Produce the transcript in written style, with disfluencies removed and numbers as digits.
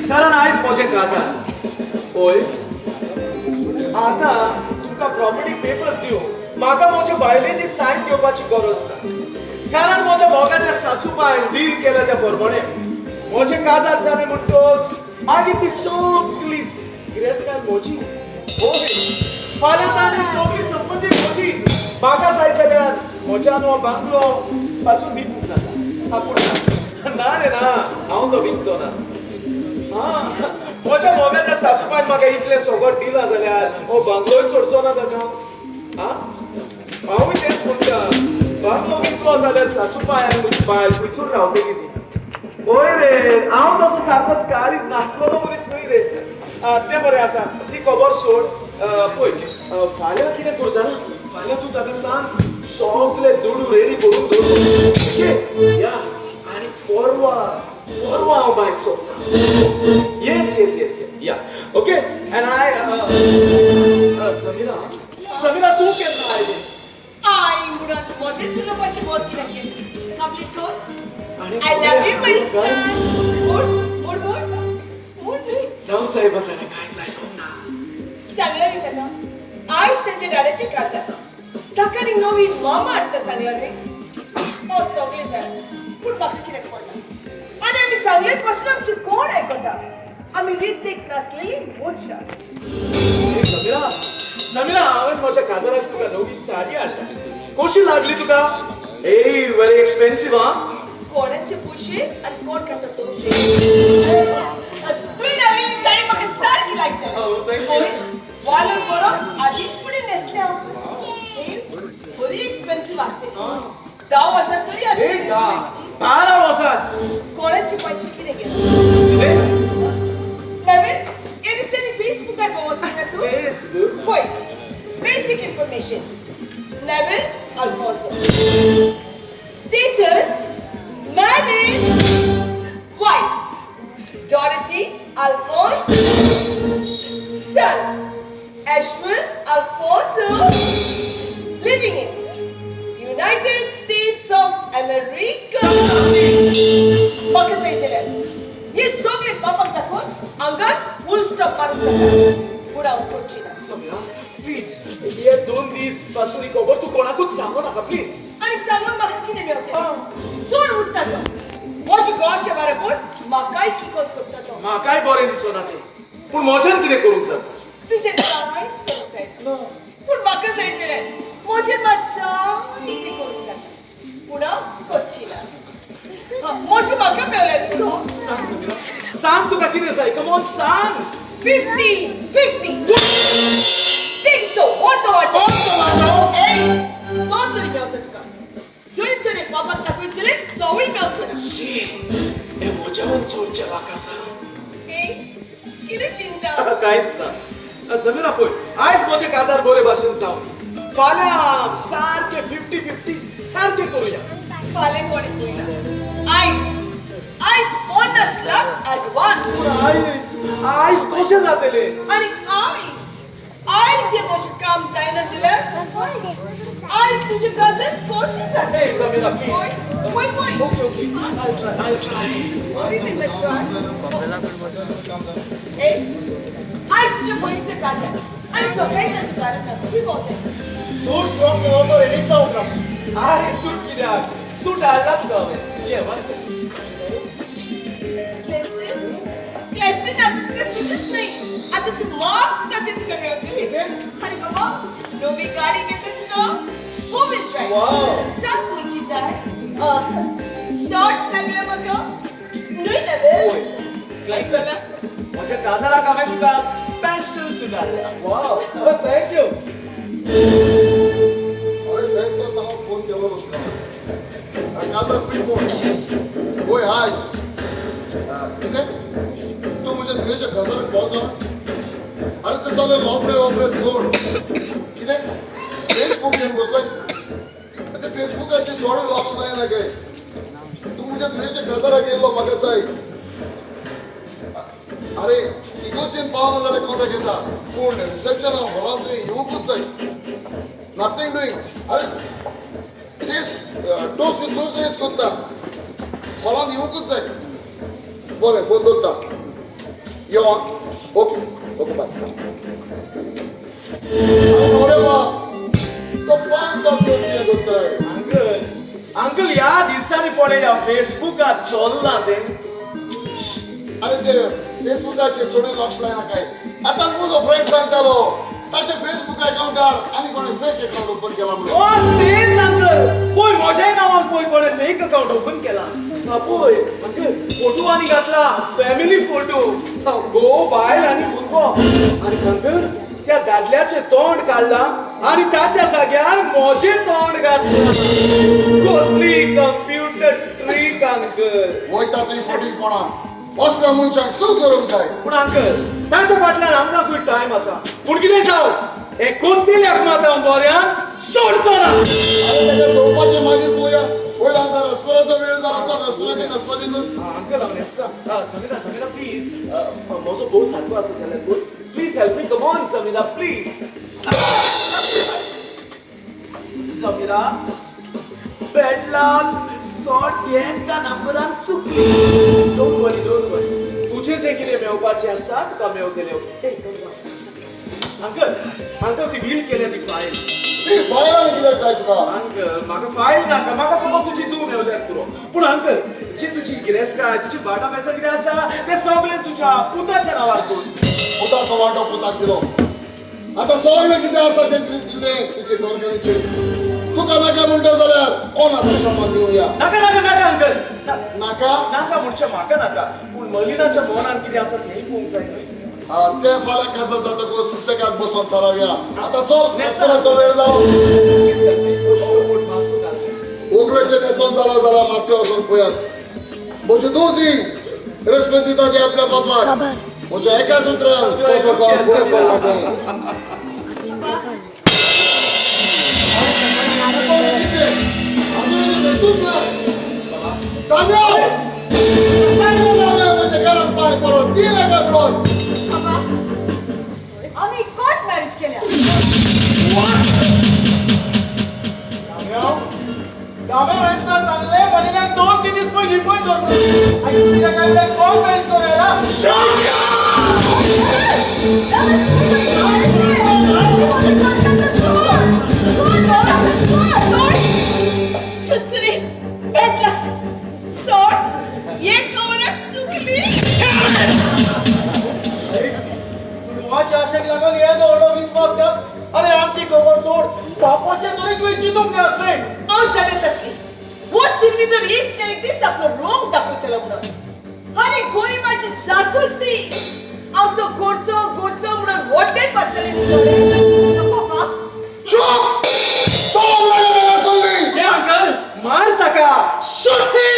कारण आयज म्हजें काजार. पळय आतां तुमकां प्रॉपर्टी पेपर्स दिवंक म्हाका म्हजे बायलेची सायन घेवपाची गरज ना, कारण म्हज्या मोगाच्या सासूबायन डील केल्या त्या प्रमाणे म्हजें काजार जालें म्हणटच मागीर ती सगळी गिरेस्ताय म्हजी. हय, फाल्यां तांणी सगळी संपत्ती म्हजी. म्हाका जाय जाल्यार म्हज्यान हो बांगलो पासून विकूंक जाता. पूण ना रे ना, हांव तो विकचो ना. हां, म्हज्या मोगाच्या सासूबायन म्हाका इतलें सगळें दिलां जाल्यार हो बांगलोय सोडचो ना ताका. आं, हांवूय तेंच म्हणटा, बांगलो विकलो जाल्यार सासूबाय आनी म्हजी बायल खंयसून रावतली ती. हय रे, हांव तसो सारकोच काळीज नासलेलो मनीस न्हय रे. तें बरें आसा, ती खबर सोड. पळय फाल्यां कितें कर जाणा, फाल्यां तूं ताका सांग सगळे दुडू रेडी करून दवर. ओके या, आनी परवा परवा हांव भायर सोदता. Yes yes yes yeah okay. And I Samira, Samira तूं केन्ना आयलें? I म्हणून मदेंच उलोवपाचें बंद कित्याक केलें? कंप्लीट कर. I love you, my son. मोड मोड मोड मोड न्हय. जावं साहेबा, ताणें कांयच आयकूंक ना. सांगलें न्ही ताका, आयज ताच्या डाड्याचें काजार, ताका आनी नवी मामा हाडटा सांगलां न्ही. हो सगळें जाणा, पूण म्हाका कित्याक पडना. आनी आमी सांगलें पासून आमचें कोण आयकता? आमी रितीक नासलेली मनशां. समीरा, समीरा, हांवें म्हज्या काजाराक तुका नवी साडी हाडल्या, कशी लागली तुका? ए, व्हेरी एक्सपेन्सीव. आं, कोणाचे पयशे आनी कोण खाता तोवशे. तुवें हाडलेली साडी म्हाका सारकी लायक जाली. पळय वालोर बरो आदींच फुडें न्हेसलें हांव. बरी एक्सपेन्सीव आसली, 10,000 तरी आसली. 12,000. कोणाचे पयशे कितें गेले? नवीन हे दिसांनी फेसबुकार भोंवत ना तूं? पळय basic information. Neville Alfonso, status married, wife Dorothy Alfonso, son Ashwin Alfonso, living in United States of America. म्हाका जाय जाल्यार हे सगळे बापाक दाखोवन हांगाच फूल स्टॉप मारूंक जाता, पूण हांव करची ना. समीरा प्लीज, हे 2 दीस पासून ही खबर तूं कोणाकूच सांगू नाका प्लीज. आनी सांगून म्हाका कितें मेळटलें? चड उरता तो म्हज्या घरच्या बरोबर म्हाकाय किकोत करता तो. म्हाकाय बरें दिसना तें, पूण म्हज्यान कितें करूंक जाता? तुजें कांयच करूंक जायना, पूण म्हाका जाय जाल्यार म्हजें मात जायतें करूंक जाता, पूण हांव करची ना. म्हजें म्हाका मेळ्ळें पुरो. सांग समीरा, सांग तुका कितें जाय. कम ऑन सांग. 50-50 स्टेट्सचो हो तो वांटो. कोण तो वांटो? ए, तो तरी मेळटा तुका. जंय तुवें बापाक दाखयत जाल्यार तोवूय मेळचो ना. हें म्हज्याहून चड चलाक आसा. ए, कितें चिंता? कांयच ना समीरा. पळय आयज म्हजें काजार बरे भाशेन जावन, फाल्यां सारकें 50-50 सारकें करुया. फाल्यां कोणें पळयना. आयज आयज 50 लाख ऍडवान्स. पूण आयज आयज कशें जातलें? आनी आयज आयज हें म्हजें काम जायना जाल्यार आयज तुजें काजार कशें जातलें? समीरा प्लीज. पळय पळय. Okay okay, I'll try, I'll try. What do you mean by try? ए, आयज तुजें भयणीचें काजार आनी सगळें ताच्या दारांत तुमी भोंवताय. सूट घेवन घेवन रेडी जावंक ना. आरे सूट कित्याक? सूट हाडलाच हांवें. ये वन सेकंड. क्लेस्टीन, आतां तुका सुटच न्हय. आतां तूं मागता तें तुका मेळटलें. आनी बाबा नवी गाडी घेता तुका, 4 व्हील ड्रायव्ह. सांग खंयची जाय? शॉर्ट लागल्या म्हाका न्हय नवेल? क्लेस्टन, म्हज्या काजाराक हांवें तुका स्पेशल सूट हाडला. वाव, thank you. अरे बेस्ट तो सांग फोन केलो तुका. काजार प्रिपोन. होय हाय. कितें तूं म्हज्या धुवेच्या काजाराक पावचो ना? अरे ते सगळे लॉपडे वॉपडे सोड. कितें फेसबूक घेवन बसलाय? ते फेसबुकाचेर चड लक्ष लायना काय तूं? म्हज्या धुवेच्या काजाराक येयलो म्हाका जाय. अरे इगोचेन पावना जाल्यार कोताक येता, पूण रिसेप्शना हॉलान तुवें येवंकूच जाय. Nothing doing. अरे तेच टोस्ट विथ तूंच रेज करता, हॉलान येवंकूच जाय. बरें फोन दवरता. यो ओके ओके बाय. अरे बा तो 5 घेवची दोताय. अंकल अंकल ह्या दिसांनी पळयल्या फेसबुकार चल्लां तें. अरे ते फेसबुकाचेर चडूय लक्ष लायना काय. आतां म्हजो फ्रेंड सांगतालो ताचे फेसबुक अकाउंटार आनी कोणे फेक अकाउंट ओपन केला म्हणून. तेच अंकल पळय म्हज्याय नांवान पळय कोणे फेक अकाउंट ओपन केला. पळय अंकल फोटो आनी घातला फॅमिली फोटो घोव बायल आनी भुरगो. आनी अंकल त्या दादल्याचें तोंड काडलां आनी ताच्या जाग्यार म्हजें तोंड घातलां. कसली कंप्युटर ट्रीक अंकल. वयता थंय फटींगपणा असल्या मनशांक सू करूंक जाय. पूण अंकल ताच्या फाटल्यान आमकां खूब टायम आसा. पूण कितें जावं हे कोत्तेल्याक मात हांव बऱ्यान सोडचो ना. अरे ताका सोडपाचें मागीर पळोवया. पयलीं आतां रसपराचो वेळ जाला. चल रसपराचें न्हेसपाचें कर. अंकल हांव न्हेसता. समीरा समीरा प्लीज म्हजो भोव सारको आसा जाल्यार good. Please help me. Come on Samira please. Samira bad luck short एका नंबरान चुकली. Don't worry don't worry. तुजें जें कितें मेळपाचें आसा तुका मेळटलें. अंकल अंकल ती व्हील केल्या ती फायल. ती फायल आनी कित्याक जाय तुका? अंकल म्हाका फायल नाका. म्हाका फकत तुजी तूं मेवल्यार पुरो. पूण अंकल जी तुजी गिरेस्तकाय तुजी भाटां बेसां कितें आसा तें सगळें तुज्या पुताच्या नांवार कर. पुताचो वांटो पुताक दिलो. आतां सगळें कितें आसा तें तुजें तुजे घरकान्नीचेर. तुका नाका म्हणटा जाल्यार अनाथ आश्रमांत दिवया. नाका नाका नाका अंकल. नाका नाका म्हणचें म्हाका नाका. पूण मलिनाच्या मनान कितें आसा तेंय पळोवंक जाय न्हय. तें फाल्यां काजार जातकच सुसेगाद बसून थारावया. आतां चल न्हेसपणाचो वेळ जालो. व्हंकलेचें न्हेसण जालां जाल्यार मातशें वचून पळयात. म्हजी धूव ती रेस्पेद दिता ती आपल्या बापाक. म्हज्या एकाच उतरान कसो जावन फुडें सरता तें. अजून न्हेसूंक ना. दाम्या सांगलें दाम्या म्हज्या घरांत पांय परत दी नाका म्हणून. आमी कोर्ट मॅरेज केल्या. दाम्या हांवें सांगलें मलिनाक 2-3 दीस पयलीं लिपोवन दवर. आनी कित्याक काय कोर्ट मॅरेज करूया. चुकली. तुवाच्या आशेक लागून हे दवरलो विस्वासघात. अरे आमची खबर सोड बापाचे तरी तुवें चिंतूंक जाय आसलें. हांव जालें तसली वो सिर्विदर एक ना एक दीस आपलो रोंग दाखयतलो म्हणून. आनी गोरिबाची जातूच ती आमचो गोरचो गोरचो म्हणून वड्डेत पातले. बाबा चूप. चोवंक लागला ताका सल्ली. हे अंकल मार ताका. Shoot him.